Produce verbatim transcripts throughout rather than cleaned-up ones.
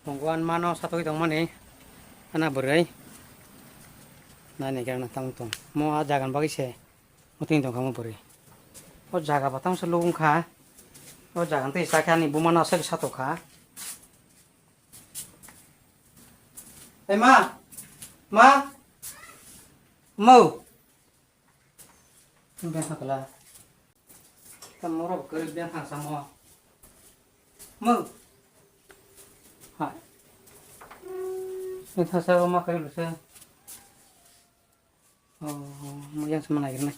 Tongo ani mano satwi tongmani, ana bwrwi. Nani gana tang tong. Mo a jagan bagwi se. Muting tong kha mo bwrwi. O jaga batang se lubung kha. O jaga tei sa kha ani buma no aswk satok kha. Ei ma. Ma. Mo. Beng thang kala. Tamo rok kwrwi beng thang samo. Mo. Hai. Beng thang sa ma kwrwi lose. Oh, mo yang sama lagi nih.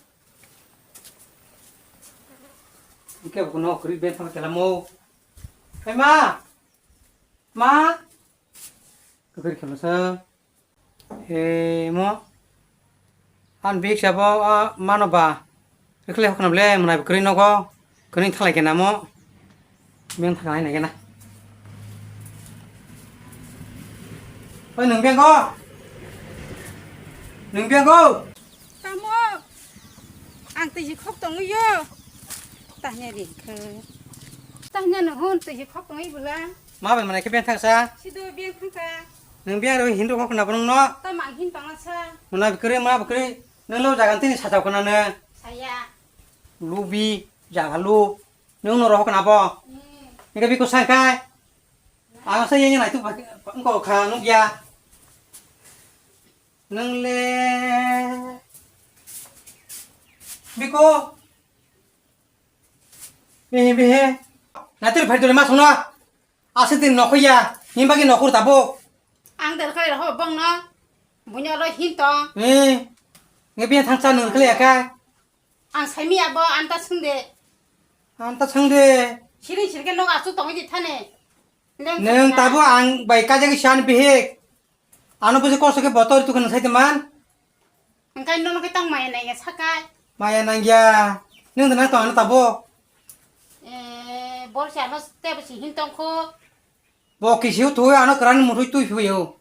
Oke, aku no kwrwi beng thang kala mo. Hei ma. Ma. Kwrwi kala sa. He mo. An bik sabo, ah, mano ba. Rikhle hokna ble mwnai kwrwi nogo. Kwrwi thalai kena mo. Meng thangai nai kena. Oi nwng beng go. Nwng beng go. Tamo. Ang twi si khok tongwi yo. Tanya ri khe. Tanya no hon twi si khok tongwi bula. Ma bai mwnai khe beng thangsa. Sido beng thangsa. Nwng biyang rw hin rw khna bwnwng no. Tamo ang hin tongna sa. Mwnai bwkrwi, mwnai bwkrwi. Nwng lo jaga tini sajak khna nw. Saya. Lubi, jaga lu. Nwng no rohok na bo. Hmm. Ningka biko sangkai. Ang sa yeng nai tu engko kha nukya. Nwng le. Biko. Bihi, bihi. Natur phai dole ma songno. Ase din nokho ya. Him bagi nokhor tabuk. Ang der khai roho bong no. Bunyo lo hin tong. Eh. Nge biya thangsa nung khle ya kai. Ang saimi abo anta sungde. Anta sungde. Siring sirke nog asu tong di thane. Leng Nung sungna. Tabu ang bai kajagi san bihik. Ano buji koso ke botor tu kan sai teman. Engkai nono ke tang maya nai ya sakai. Maya nang ya. Nung dana to ano tabo. Eh, bor si ano tebo si hin tong kho. Bo kisiu thui ano kran muthui tui phuyo.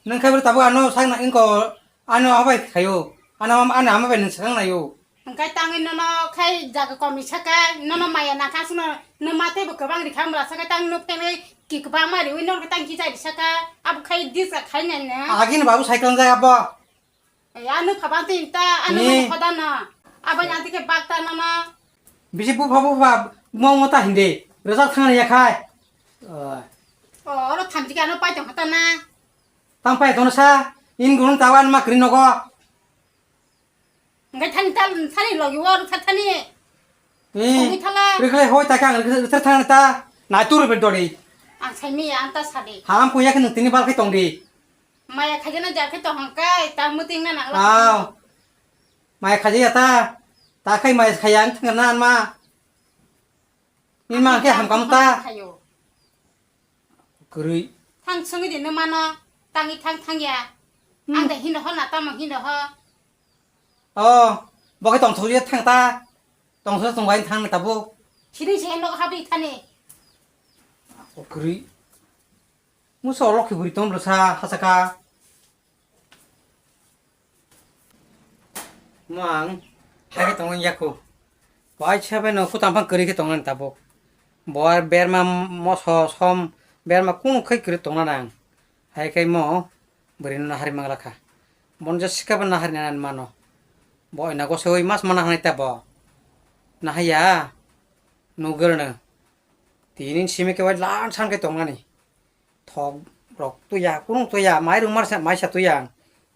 Nung khai tabuk ano sak na ingko ano abai khayo. Ano ano ama bai nung sakang nayo. Hingkai tangwi nono khai jaga komi saka, nono maya nangkha sino, no mate bo kwbang rikha mula saka tang nuk tengwi ki kwbang ma riwi nono tang ki jai saka, abo khai dis ka khai nai na. Agin babu cycle jai abo. Ya no phaban tin ta, ano Ni. Nono khoda na. Abo yang tike bak ta nono. Bisi bu phabu pha mo mo ta hinde. Resa thang ya khai. Oh, oro thamchi ka no pai tong khata na. Tang pai tong sa. In gun tawan ma kri nogo. Ngai thani tal thani logi wo thani thani. Eh, Songwi thala. Rikhle hoi ta kang rikhle thang ta. Na tu rubel dori. Ang sai mi ang ta sadi. Ham puya khe nung tini bal khai tong di. Maya khaja na jar khai tong hang kai ta muting na nang la. Aw. Maya khaja ya ta. Ta khai maya khaya ang thang na ma. Ni ma khe ham kam ta. Khayo. Kwrwi. Thang songwi di no mano, tangi thang thang ya. Hmm. Ang da hino ho na tamo hino ho. Oh, bo khe tongthok ya thang ta. Tongthok tong bai thang ta bo. Sini se no habi thani. O kwrwi. Musa olok khe buri tong bwsa hachaka. Mo ang hai khe tongwi yakho. Waisa bai no kutam phang kwrwi khe tongnani tabuk. Bo ar berma moso som berma kunu khai kwrwi tongna nang. Hai khe mo bwrwi no nahari mangla kha. Bon je sika bo nahari nani mano. Bo ina gosoi mas mana hanai ta bo. Nahaya nugurno. Tini simi khe wai lan san khe tongnani. Thok rok tuya, kurung tuya, mai rung marsa, maisa tuya.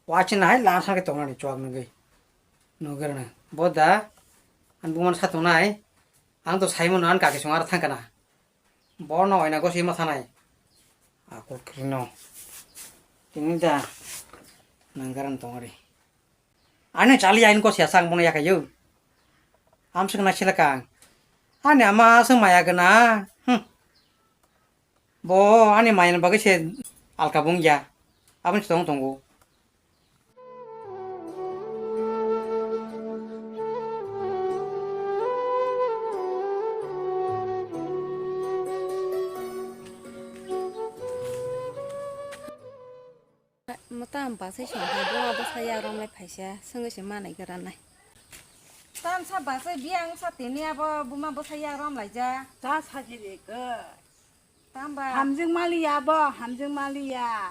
Wachi nahai lan san khe tongnani chuak nugui. Nugurno. Bo da, an buman sa tongnai. Ang to saimano an kaki sung ar thangkana. Bo no oina gosi ma thanai. Ako krino. Tini da. Nanggaran tongri. Ani chali ain ko siya sang bono yakayo. Amsuk na sila kang. Ani ama asung maya gana. Hmm. Bo ani maya bagwi se alka bung ya. Aboni tong tongo. Mwtam bwsai song kha, buma bwsa ya rom lai phaisa, swngwi se manai gra nai. Tamsa bwsai biyang sa tini abo buma bwsa ya rom laijak. Ta sajili khe. Tamba. Hamjwk maliya bo, hamjwk maliya.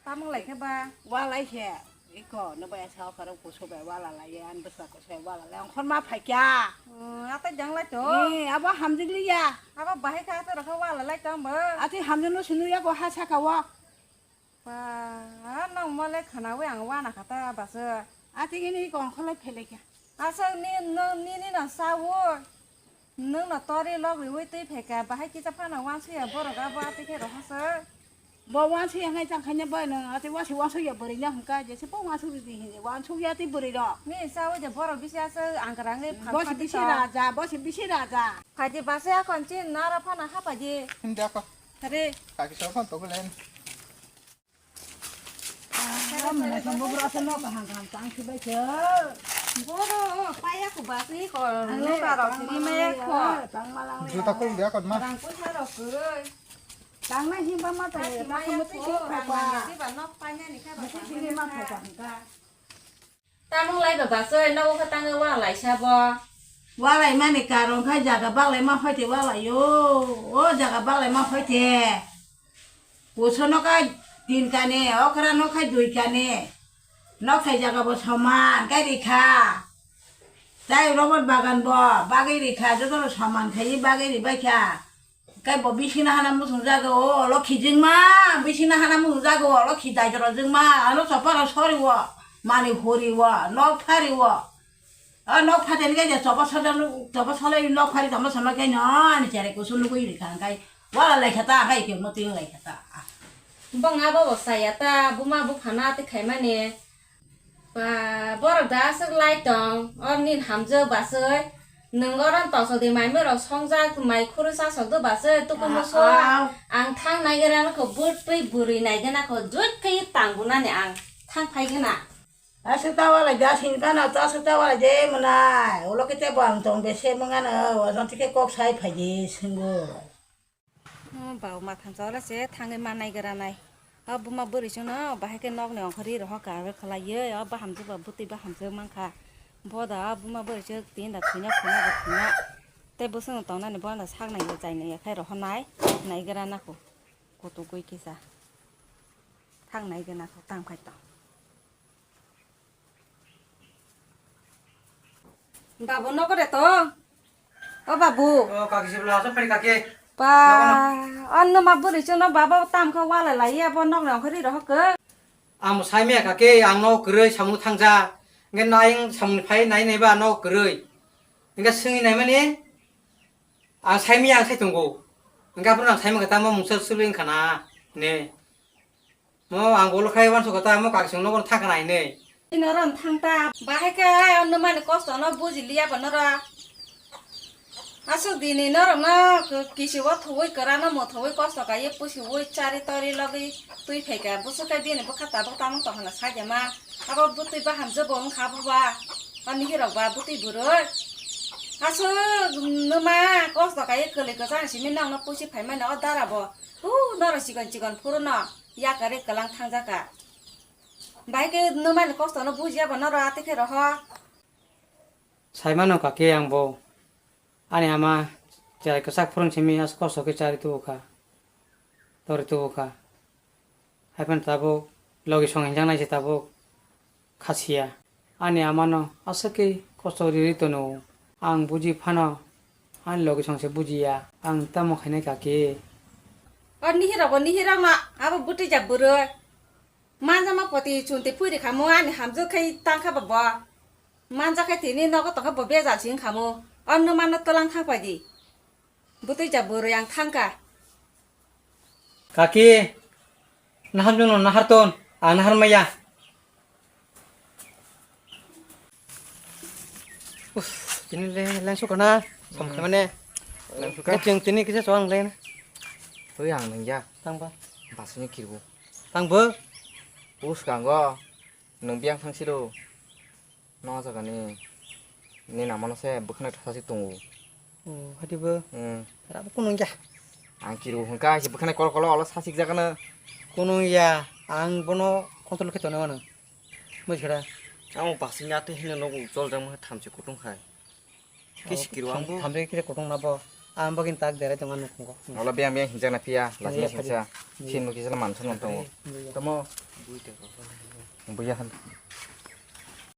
Tamung lai khe ba? Walai khe. Iko, no bai sa kharo kuso bai wala lai, an bwsa kuso bai wala lai. Angkhor ma phai kya? Hmm, ata jang lai to. Eh, abo hamjwk liya. Abo bahai kha ata rokha wala lai tamba. Ati hamjwk no sunu ya ko ha saka wa. Ba, nang mole khana wi ang wana kha ta basa. Ati gini ko angkhor lai phele kya? Aswk ni, nang nini no sawo. Nwng no tori logwi wi twi phaikha, bahai kisa phano wansukya borok abo ati khe rohorsa. Bo wansukya khe chang khaina bai nwng ati wasi wansukya bwrwi no hwnka, jese bo wansuk di hinwi wansukya tei bwrwi rok. Ni sawo je borok bisi aswk ang kwrang ni phan. Bo si phan bisi to. Raja, bo si bisi raja. Phaidi basa akon chin nara phano hapaidi. Hindi ako. Hari. Kaki sopan to gulen. Boro paya ko basi ko. Juta kul dia kon ma. Rang pun sa rok koi. Tang na himba ma ta. Maya ko rang ma si ba nok panya ni kha ba. Tamung lai ba basoi nogo khe tangwi wa lai sabo. Wa lai mani karon khai jaga bak lai ma phai te wa lai o. O jaga bak lai ma phai te. Kuso no kai din kane, okra no khai dui kane. Nok thai jaga bo soman kai ri kha. Tai robot bagan bo bagwi ri kha, joto no soman khai bagwi ri bai kha. Kai bo bisingni hana muchung jaga o, olo khijingma, bisingni hana muchung jaga o, olo khidai jora jingma, ano choparo sori o, mani hori o, nok phari o. O nok phateni kai je chopa soda, chopa solai nok phari tamo sama kai no, ani chere kusu nugui ri kha kai. Wala lai kha ta, hai ke moting lai kha ta. Bong abo bo saya ta, buma buphana te khaimani. Ba, borok da aswk lai tong, o nini hamjwk baswi. Nwng oro toso di mai mui rok songjak, mai khurui chasok do baswi, tuku musu. Ah, ah. Ang thang nai gana kho, bwtwi bwrwi nai gana kho, jut khe tang bunani ang thang phai gana. Aswk ta walai da sini gana, ta aswk ta walai de mwnai. Ulo khe tebo ang tong bese mwnga no, o jang thike kok sai phai di swngo. O ba, o matham chawla se thangwi ma naigra nai. O buma bwrwi chwngno bahai khe nokni ongkhorwi rohor ka khlaiwi, o bahamjwk ba bwtwi bahamjwk mankha. Bo da o buma bwrwi chwng tin da thwina khwna da thwina. Tei bwswkno tongnani bono sak nai ya chai nai ya khai rohor nai, naigra nakho. Kotogwi kisa. Thang naigra nakho, tang phai tong. Babu, nogo de to? O babu. O kaki sibla, asa pari kaki. Pa, nogo no. Anno ma buri chuno baba tam kha wala lai ya bo nok nang khari rohok. Amo saimya kaki, ang no kwrwi samung thangja. Nge naing samung phai nai nai ba no kwrwi. Nge swngi nai mani. Ang saimya ang sai tongo. Nge aphuru ang saimya kata mo mungsa suling khana. Ne. Mo ang bolo khai uansuk kha ta, mo kaki song nogo thang kana hinwi. Ino ron thang ta, bahai khe ai onno mani kosto no buji liya bo noro. Aswk dini norok no kisi o thuwi kwrano mo thuwi kosto kaiwi pusi wi chari tori logwi twi phaikha, bwswk khe bini bwkha tabuk tamung tong hwnna sakya ma. Abo bwtwi bahamjwk bo wngkha abo ba, ani hirok ba bwtwi bwrwi. Aswk nwma kosto kaiwi kwlwi kwchang simi nokno pusi phaimani o dara bo. Huu, norok chikon chikon phuru no. Yakari kwlang thangjaka. Bahai khe nwmani kosto no bujiya bo norok ati khe roho. Saimano kaki ang bo. Ani ama chai kwchak phwrwng simi as kosto khe chari tubu kha. Tori tubu kha. Haiphano tabuk logi song hinjak nai se tabuk khasiya. Ani amano aswk khe kosto riri tono. Ang buji phano ani logi song se bujiya. Ang tamo khainai kaki. O nihirok bo nihirok no abo bwtwi jak bwrwi. Manjama poti chunti phuiri khamu ani hamjwk khai tangkha ba bo. Manja khai tini nogo tongkha bo bejal sing khamu. O nwmano twlang thang paidi. Bwtwi jak bwrwi ang thangkha. Kaki, nahar jono nahar ton, ang nahar maya. Us, tini le leng suka na, sam khe mane. Leng suka. Cheng tini kisa chong le. Hui ang nang ya. Tang ba. Basini kirbu. Tang bo. Us kang go. Nang biang thang siro. No jaga ni, ni namano se bwkhwnai thasik tongo. O, hadi bo. Hmm. Rabo kuno ya. Ang kiru hwnka se bwkhwnai kolo kolo olo sasik jaga no. Kuno ya, ang bono control khe tonwi mano. Mujhra. Ang basing ya te hino nogo jol jang mo thamchi kutung khai. Kisi kiru ang bo. Thamchi kire kutung na bo. Ang bagwi tak derai tongo nukhungo. Wala biyang biyang hinjakna phiya, lachini singsa. Sini kisa mansa nung tongo. Tamo. Buya han.